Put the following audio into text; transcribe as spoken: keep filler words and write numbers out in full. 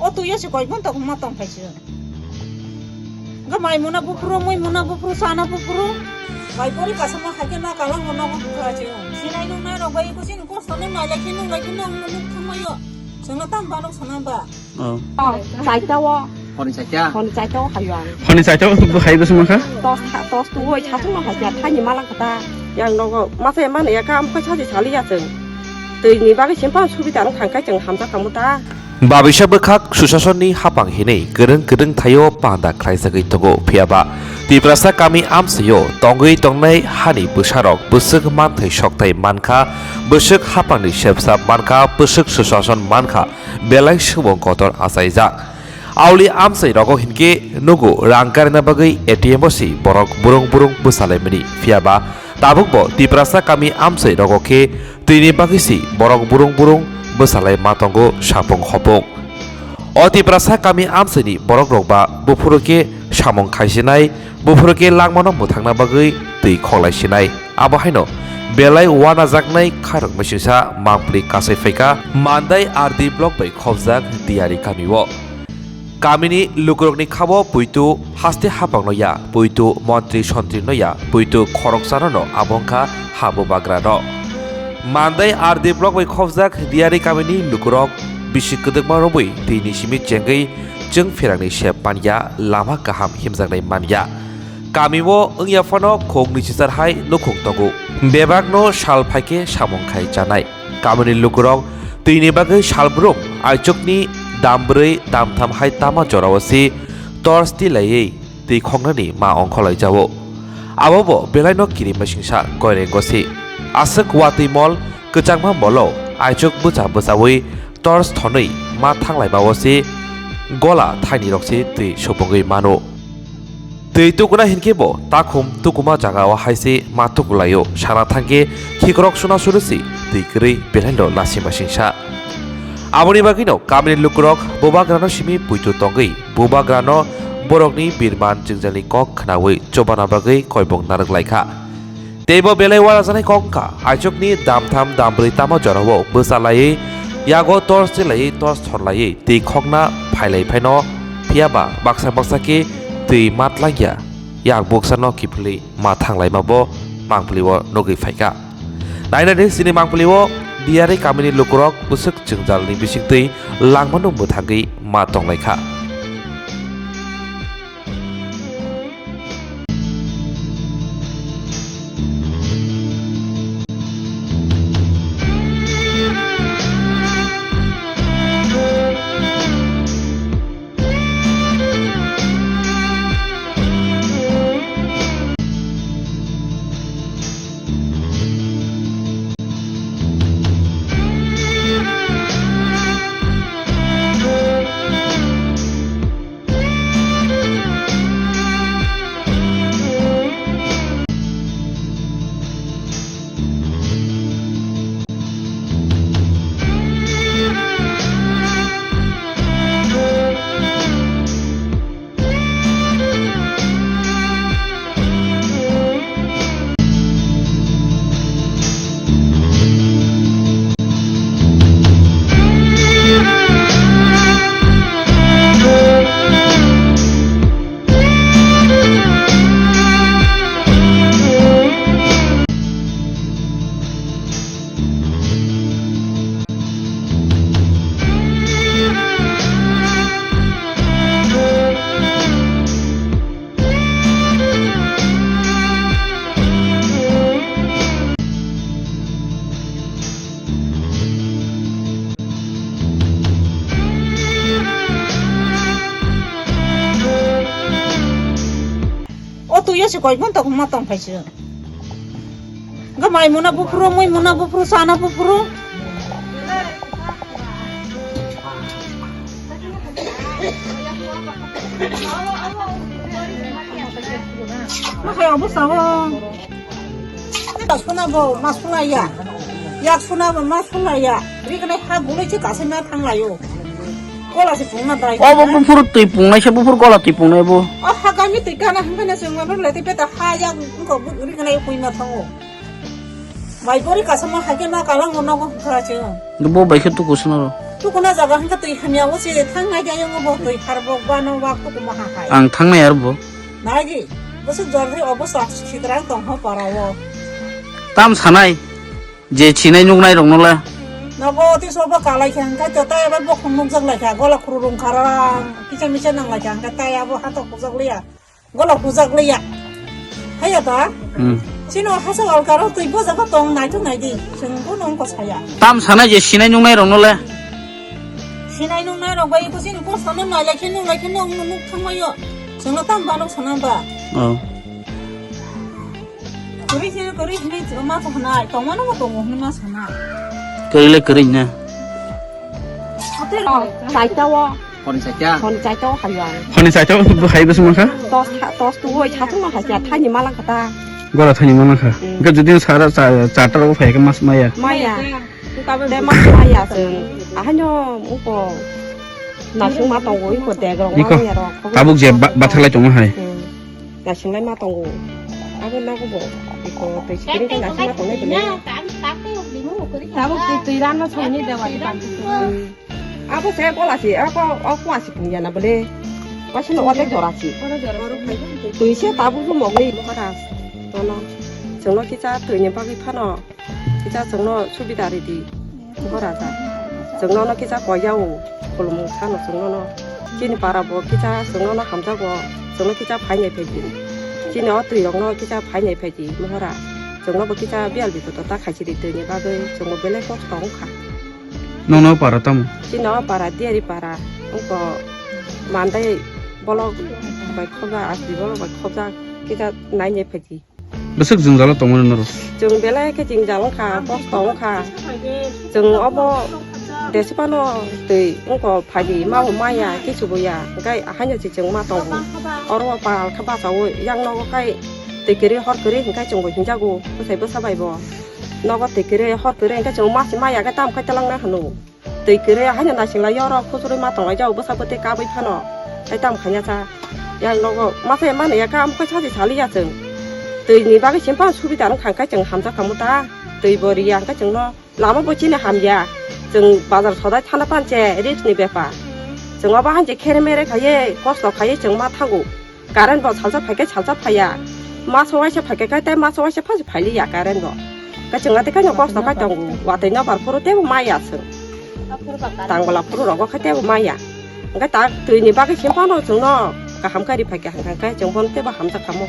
O twi o se koi bon tok ma tong phai se. Ga mai muna buphuru, mui muna buphuru, sana buphuru. Bai pori kasama hai ke na kalang no no kha se. Sinai nung nai rok bai ko sin ko sone mai lai ke nung lai ke nung nung thang mai yo. Sengna tam ba nok sana ba. Oh. Saita o. Honi saita. Honi saita o hayo ang. Honi saita o bu hai bu suma kha? Tos tha, tos tu oi tha tu ma hai ya thani malang kata. Yang nogo masa ya mana ya kam ko sa di sali ya seng. Twi ni bagwi sim pa subida no thang kai cheng hamsa kamu ta. Babisa bwkhak Susasonni hapang hinwi kwrwng kwrwng thaio panda khlaijagwi tongo, phiyaba Tiprasa kami amchaio tongwi tongnai hani bwsarok bwswk manthai sokthai mankha, bwswk hapangni sepsap mankha, bwswk Susason mankha, belai subung kotor achaijak. Auli amchai rogo hinkhe nugo rang karina bagwi A T M o si borok burung burung bwsalaimani, phiyaba tabukbo Tiprasa kami amchai rogo khe twini bagwi si borok burung burung bwsalai ma tongo sapung hopung. O Tiprasa kami amchaini borok rok ba buphuru khe samung khaisinai, buphuru khe langmano mwthangna bagwi twi khoklai sinai. Abo haino belai wanajaknai khairok misingsa mangpli kasai phaikha Mandai R D block bai khobjak Diyari kamio. Kamini lukurokni khabo puitu haste hapangno ya, puitu montri sontrino ya, puitu khoroksano no abo wngkha ha bubagrano. Mandai R D block bai khobjak Diyari kamini lukurok bisi kwdwkma romwi twi ni simi chengwi chwng pherangni sep manya, lama kaham himjaknai manya. Kamio wngya phano khokni chichar hai nukhung tongo. Bebakno sal phaikhe samung khai chanai. Kamini lukurok twini bagwi salbrum aichukni dam brwi dam tham hai tama jorao se torch tilaiwi twi khoknani ma ongkholaijao. Abobo belaino kirimai singsa koirengo se. Aswk watwi mol kwchangma molo aichuk bwcha bwchawi torch thonwi ma thanglaimao se gola thainirok se twi supungwi mano. Twi tukuna hinkhe bo takhum tukuma jagao hai se ma tukulaio, sana thangkhe khikrok suna suru se twi kwrwi belaino lasima singsa. Aboni bagwino kamini lukurok bubagrano simi puitu tongwi bubagrano borokni birman jwngjalni kok khnaui chobana bagwi koibok narwk laikha. Teibo belai warajaknai kok wngkha, aichukni damtham dambrwi tamo jorao bwchalaiwi, yago torch tilaiwi torch thorlaiwi twi khokna phailai phaino, phiyaba baksa baksa khe twi matlangya, yak buksano kiphilwi ma thanglaimabo mangpilio nugwi phaikha. Nainadi chini mangpilio Diyari kamini lukurok bwswk jwngjalni bisingtwi langmano mwthangwi ma tonglaikha. O twi o se koi bon tok ma tong phai se. Ga mai muna buphuru, mui muna buphuru, sana buphuru. Ma khai obo sao. Suna bo, ma suna ya. Yak suna bo, ma suna ya. Rignai ha bulai se kasai ma thang layo. Kola se pungna dai. Obo buphuru twi pungnai se, buphuru kola twi pungnai bo. O ha gami twi kana hingkha na sungma bro le twi peta ha yak ko rignai pui ma thango. Mai pori kasama ha ke na kalang no no ko khara che. Bo bai khe tu kusna ro. Tukuna jaga hwnkhe twi hamya o se thangnai de ayang bo twi harbok bano wak tukuma ha hai. Ang thangnai aro bo. Nagi, bwswk jordi obo sak sitrang tong ho para o. Tam sanai, je sinai nuknai rokno le. Nogo twi sobo kalai khe hwnkhe to tai abo bokhong nukjak lai kha, gola khuru rung kharang, kisa misa nang lai kha hwnkhe tai abo hatok kujak liya. Golok bujak liya. Haya ta? Hmm. Sino hasa alkaro twi boja ko tong nai to nai di. Sengko nong ko saya. Tam sana je sinai nung nai rong no le. Sinai nung nai rong bai ko sino ko sana nai lai khe nung lai khe nung nung thang mayo. Sengno tam ba nung sana ba. Oh. Kuri sino kuri sini ma ko nai. Tong ma no ko tong ma sana. Kuri le kuri na. Ate ro. Sai ta wo. Honi saita. Honi saita o hayo ang. Honi saita o hai bwswk mankha? Tos tha-, tos tu oi tha thung ma hai kya thani malang kata. Gora thani malang kha. Hmm. Ga jodi sara cha-, charta o phai khe mas maya. Maya. Te mas maya sung. Ahanyo uko. Nasung ma tongo iko deg rong ma ya rong. Tabuk je ba-, bathalai tongo hai. Hmm. Nasinglai ma tongo. Abo nogo bo. Iko twi sikiri ta nasing ma tongnai bole. Tabuk twi, twi rano songni dewa di panti. Abo se bola si, abo, o kuwa si pung ya na bole. Wa sino wa te jora si. Twi se tabuk bo mogni mohara. Tono. Chwngno kisa twi ni bagwi phano. Kisa chwngno subida ridi. Mohora ja. Chwngno no kisa koyao khulumung sano chwngno no. Chini para bo kisa chwngno no hamjago. Chwngno kisa phainai phaidi. Chini o twi rok no kisa phainai phaidi mohora. Chwngno bo kisa biyal bito to ta khaisidi twi ni bagwi chwngno belai kosto wngkha. Nono para tamo? Chini o para diari para wngko mandai bolok bai khobja asli bolok bai khobja kisa nainai phaidi. Bwswk jwngjalo tongmani norok? Chwng belai khe jwngjal wngkha, kosto wngkha. Chwng obo desi phano twi wngkha phaidi, ma bo maya, kichu bo ya, hwnkhe haino se chwng ma tongo. Oro o pal khe bachaui yang nogo khai twi kwrwi hor kwrwi hwnkhe chwng bo hinjago bwsai bwsa bai bo. Nogo twi kwrwi hor kwrwi hwnkhe chwng ma se maya khe tamo khai twlang na hwno. Twi kwrwi haino naising lai oro khujurwi ma tonglai jao bwsa bwtwi kabwi phano. Tai tamo khaina cha. Yang nogo masa ya mano ya kam khe sachi sali ya chwng. Twi ni bagwi sim phano subida wng kha hwnkhe chwng hamjak kha muta. Twi bo ri ya hwnkhe chwngno lama bo chini ham ya. Chwng bazar sodai thana pan che risk ni bepar. Chwng obo han je khere mere khaiye kosto khaiye chwng ma thango. Current bo salsa phaikhe salsa phaiya. Maso waisa phaikhe khai tei maso waisa phasi phailiya current bo. Khe chwng atwi khaino kosto khai tongo. Watwi nobar phuru teibo maya chwng. Tangbola phuru rogo khai teibo maya. Hwnkhe tak twi ni bagwi sim phano chwngno kaham khe ri phaikha hwnkhe chwng bono teibo hamjak kha mo.